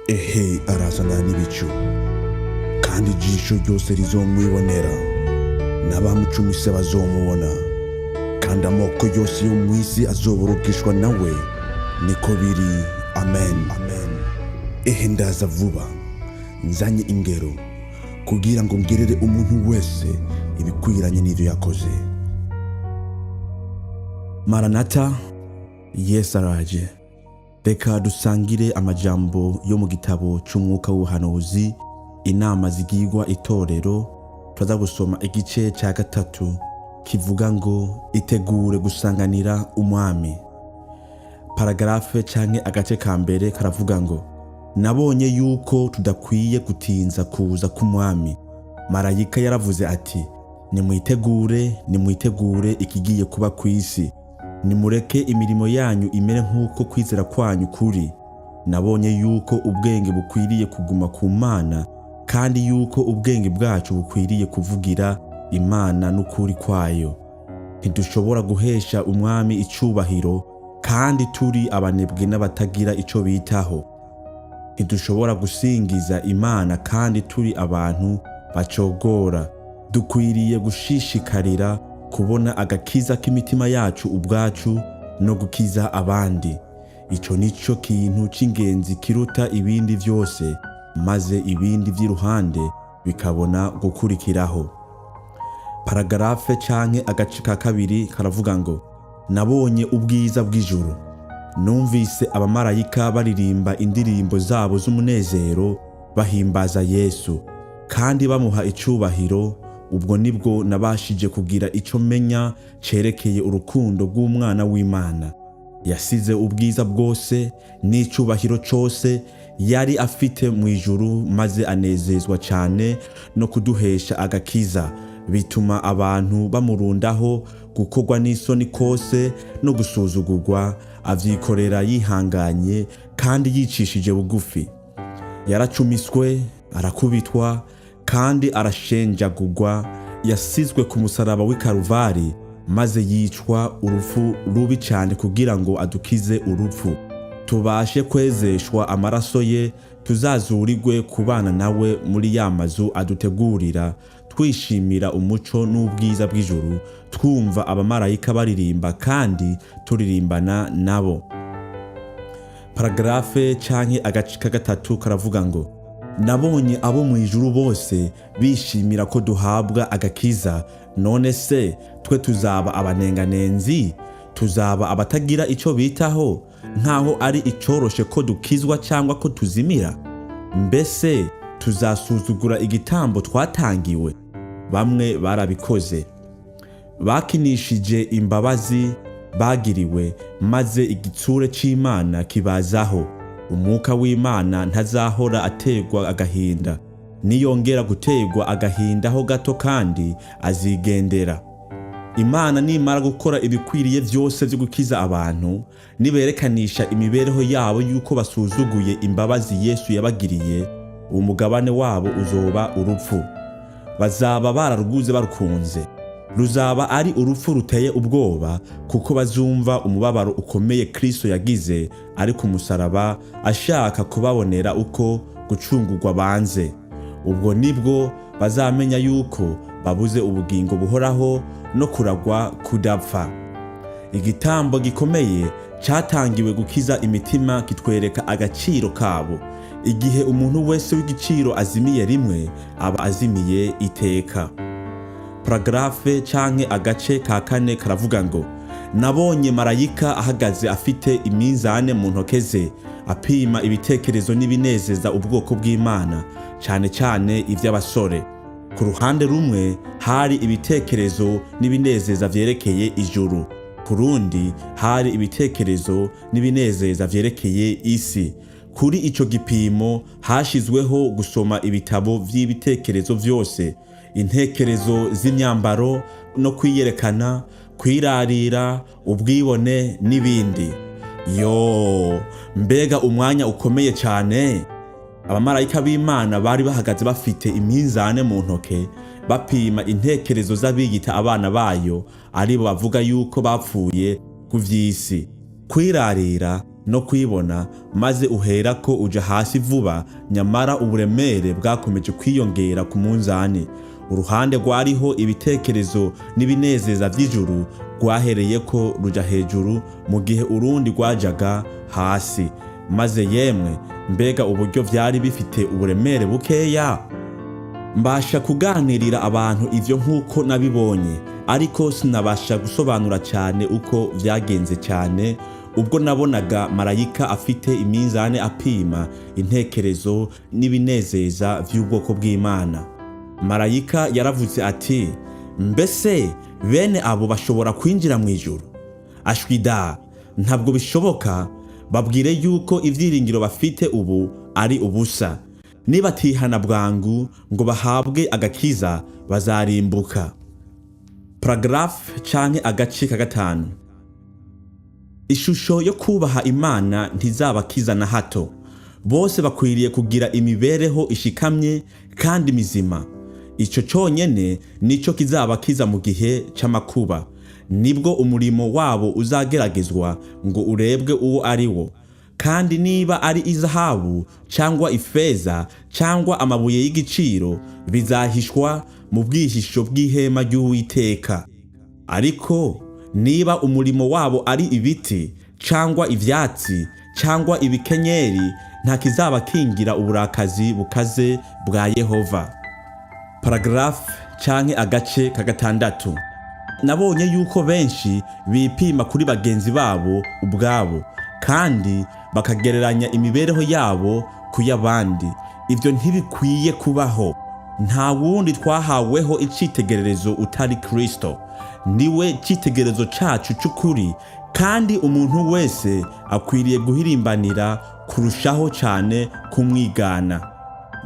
Ehe, arazana n'ibicu, kandi ijisho ryose rizomwibonera, n'abamucumise bazomubona, kandi amoko yose yo mu isi azoborogeshwa nawe. Niko biri. Amen, amen. Ehe, ndaza vuba nzanye ingero kugira ngo ngerere umuntu wese ibikwiranye n'ivyo yakoze. Maranata, Yesu araje. Reka dusangire amajambo yo mu gitabo c'umwuka w'ubuhanuzi, inama zigirwa itorero. Turaza gusoma igice ca gatatu kivuga ngo "Itegure gusanganira umwami". Paragraphe canke agace ka mbere karavuga ngo: "Nabonye yuko tudakwiye gutinza kuza k'umwami. Marayika yaravuze ati: 'Nimwitegure, nimwitegure ikigiye kuba ku isi. Nimureke imirimo yanyu imere nk'uko kwizera kwanyu kuri.' Nabonye yuko ubwenge bukwiriye kuguma ku Mana, kandi yuko ubwenge bwacu bukwiriye kuvugira Imana n'ukuri kwayo. Ntidushobora guhesha umwami icubahiro kandi turi abanebwe n'abatagira ico bitaho. Ntidushobora gusingiza Imana kandi turi abantu bacogora. Dukwiriye gushishikarira kubona agakiza k'imitima yacu ubwacu no gukiza abandi. Ico nico kintu c'ingenzi kiruta ibindi vyose, maze ibindi vy'iruhande bikabona gukurikiraho." Paragraphe canke agace ka kabiri karavuga ngo: "Nabonye ubwiza bw'ijuru. Numvise abamarayika baririmba indirimbo zabo z'umunezero, bahimbaza Yesu kandi bamuha icubahiro. Ubwo nibwo nabashije kugira ico menya cerekeye urukundo rw'umwana w'Imana. Yasize ubwiza bwose n'icubahiro cose yari afite mu ijuru, maze anezezwa cyane no kuduhesha agakiza, bituma abantu bamurundaho gukorwa n'isoni kose no gusuzugurwa. Avyikorera yihanganye kandi yicishije bugufi. Yaracumiswe, arakubitwa kandi arashenjagurwa. Yasizwe ku musaraba w'i Karuvari maze yicwa urupfu rubi cyane kugira ngo adukize urupfu, tubashe kwezeshwa amaraso ye, tuzazurirwe kubana nawe muri ya mazu adutegurira, twishimira umuco n'ubwiza bw'ijuru, twumva abamarayika baririmba kandi turirimbana nabo." Paragraphe canke agace ka gatatu karavuga ngo: "Nabonye abo mu ijuru bose bishimira ko duhabwa agakiza. None se twe tuzaba abanenganenzi? Tuzaba abatagira ico bitaho, nkaho ari icoroshe ko dukizwa cyangwa ko tuzimira? Mbese tuzasuzugura igitambo twatangiwe? Bamwe barabikoze. Bakinishije imbabazi bagiriwe, maze igitsure c'Imana kibazaho. Umwuka w'Imana ntazahora aterwa agahinda. Niyongera guterwa agahinda ho gato kandi azigendera. Imana nimara gukora ibikwiriye vyose vyo gukiza abantu, niberekanisha imibereho yabo yuko basuzuguye imbabazi Yesu yabagiriye, umugabane wabo uzoba urupfu. Bazaba bararuguze barukunze. Ruzaba ari urupfu ruteye ubwoba, kuko bazumva umubabaro ukomeye Kristo yagize ari ku musaraba ashaka kubabonera uko gucungurwa banze. Ubwo nibwo bazamenya yuko babuze ubugingo buhoraho no kuragwa kudapfa. Igitambo gikomeye cyatangiwe gukiza imitima kitwereka agaciro kabo. Igihe umuntu wese w'igiciro azimiye rimwe, aba azimiye iteka." Paragraphe canke agace ka kane karavuga ngo: "Nabonye marayika ahagaze afite iminzane mu ntoke ze, apima ibitekerezo n'ibinezeza ubwoko bw'Imana, cyane cyane iby'abasore. Ku ruhande rumwe hari ibitekerezo n'ibinezeza vyerekeye ijuru, ku rundi hari ibitekerezo n'ibinezeza vyerekeye isi. Kuri ico gipimo hashizweho gusoma ibitabo vy'ibitekerezo vyose, intekerezo z'imyambaro no kwiyerekana, kwirarira, ubwibone n'ibindi. Yo, mbega umwanya ukomeye cyane! Abamarayika b'Imana bari bahagaze bafite iminzane mu ntoke, bapima intekerezo z'abiyita abana bayo, aribo bavuga yuko bapfuye ku vy'isi. Kwirarira no kwibona, maze uherako uja hasi vuba. Nyamara uburemere bwakomeje kwiyongera ku munzani. Uruhande rwariho ibitekerezo n'ibinezeza vy'ijuru rwahereyeko ruja hejuru, mu gihe urundi rwajaga hasi. Maze yemwe, mbega uburyo vyari bifite uburemere bukeya! Mbasha kuganirira abantu ivyo nk'uko nabibonye, ariko sinabasha gusobanura cyane uko vyagenze cyane ubwo nabonaga marayika afite iminzane apima intekerezo n'ibinezeza vy'ubwoko bw'Imana. Marayika yaravuze ati: "Mbese bene abo bashobora kwinjira mu ijuru? Ashwida, ntabwo bishoboka. Babwire yuko ibyiringiro bafite ubu ari ubusa. Nibatihana bwangu ngo bahabwe agakiza, bazarimbuka." Paragraphe canke agace ka 5. Ishusho yo kubaha Imana ntizabakiza na hato. Bose bakwiriye kugira imibereho ishikamye kandi mizima. Ico conyene nico kizabakiza mu gihe c'amakuba. Nibwo umurimo wabo uzageragezwa ngo urebwe uwo ari wo, kandi niba ari izahabu cyangwa ifeza cyangwa amabuye y'igiciro, bizahishwa mu bwihisho bw'ihema ry'Uwiteka. Ariko niba umurimo wabo ari ibiti cyangwa ivyatsi cyangwa ibikenyeri, nta kizabakingira uburakazi bukaze bwa Yehova. Paragraphe canke agace ka 6. Nabonye yuko benshi bipima kuri bagenzi babo ubwabo kandi bakagereranya imibereho yabo ku y'abandi. Ibyo ntibikwiye kubaho. Nta wundi twahaweho icitegererezo utari Kristo. Niwe cyitegererezo cacu c'ukuri, kandi umuntu wese akwiriye guhirimbanira kurushaho cyane kumwigana.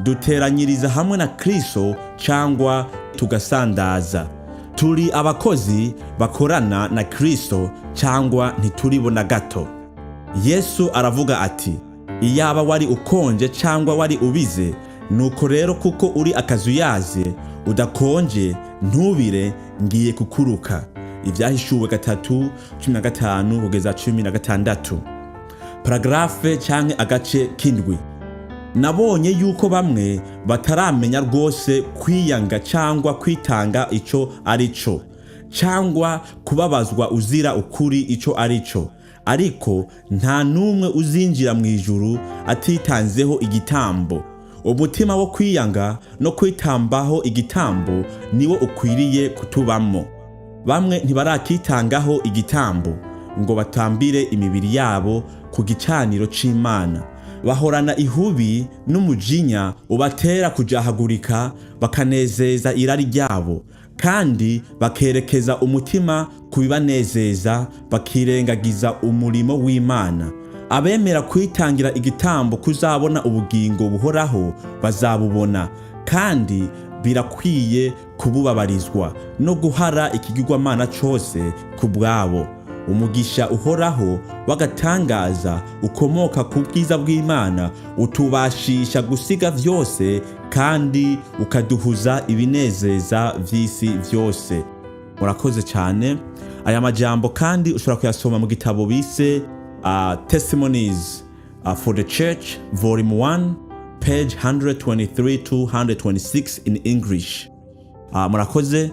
Duteranyiriza hamwe na Kristo cyangwa tugasandaza. Turi abakozi bakorana na Kristo cyangwa ntituribo na gato. Yesu aravuga ati: "Iyaba wari ukonje cyangwa wari ubize! Nuko rero kuko uri akazuyaze, udakonje ntubire, ngiye kukuruka." Ibyahishuwe 3:15 kugeza 16. Paragraphe canke agace k'7. Nabonye yuko bamwe bataramenya rwose kwiyanga cyangwa kwitanga ico ari cyo, cyangwa kubabazwa uzira ukuri ico ari cyo. Ariko nta n'umwe uzinjira mu ijuru atitanzeho igitambo. Umutima wo kwiyanga no kwitambaho igitambo niwo ukwiriye kutubamo. Bamwe ntibarakitangaho igitambo ngo batambire imibiri yabo ku gicaniro c'Imana. Bahorana ihubi n'umujinya ubatera kujahagurika, bakanezeza irari ryabo, kandi bakerekeza umutima ku bibanezeza, bakirengagiza umurimo w'Imana. Abemera kwitangira igitambo kuzabona ubugingo buhoraho bazabubona, kandi birakwiye kububabarizwa no guhara ikigirwamana cose ku bwabo. Umugisha uhoraho w'agatangaza ukomoka ku bwiza bw'Imana utubashisha gusiga vyose kandi ukaduhuza ibinezeza vy'isi vyose. Murakoze cyane. Aya majambo kandi ushobora kuyasoma mu gitabo bise Testimonies for the Church, volume 1, page 123 to 126 in English. Murakoze.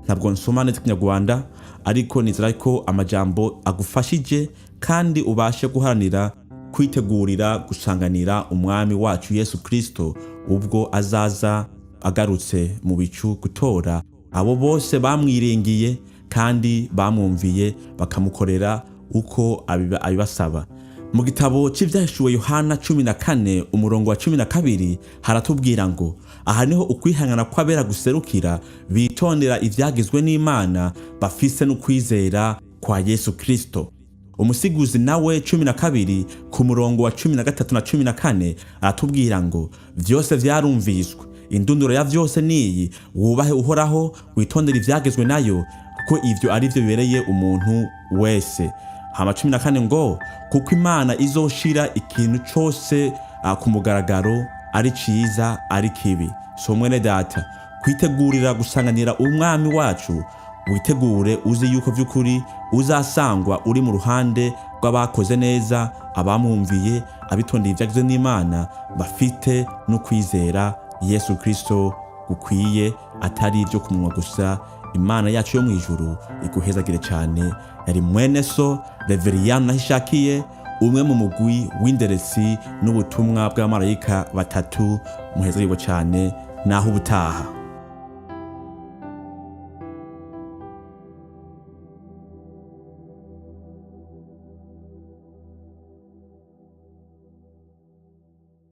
Ntabwo nsoma neza Ikinyarwanda, ariko nizera ko amajambo agufashije kandi ubashe guharanira kwitegurira gusanganira Umwami wacu Yesu Kristo ubwo azaza agarutse mu bicu gutora abo bose bamwiringiye kandi bamwumviye, bakamukorera uko abibasaba. Mu gitabo cy'Ibyahishuwe Yohana 14 umurongo wa 12 haratubwira ngo: "Aha niho ukwihangana kw'abera guserukira, bitondera ibyagizwe n'Imana, bafise n'ukwizera kwa Yesu Kristo." Umusiguzi nawe 12 ku murongo wa 13 na 14 aratubwira ngo: "Vyose vyarumviswe, indunduro ya vyose niyi: wubahe Uhoraho, witondere ivyagezwe nayo, kuko ivyo ari vyo bibereye umuntu wese." Hama 14 ngo: "Kuko Imana izoshira ikintu cose ku mugaragaro, ari ciza ari kibi." So mwene data, kwitegurira gusanganira Umwami wacu, witegure uzi yuko vy'ukuri uzasangwa uri mu ruhande rw'abakoze neza. Abamwumviye, abitondeye ivyagizwe n'Imana, bafite no kwizera Yesu Kristo gukwiye, atari ibyo ku munwa gusa. Imana yacu yo mu ijuru iguhezagire cyane. Yari mwene so Reveriyani Nahishakiye, umwe mu mugwi w'inderetsi n'ubutumwa bw'abamarayika batatu. Muhezagirwe cyane, naho ubutaha.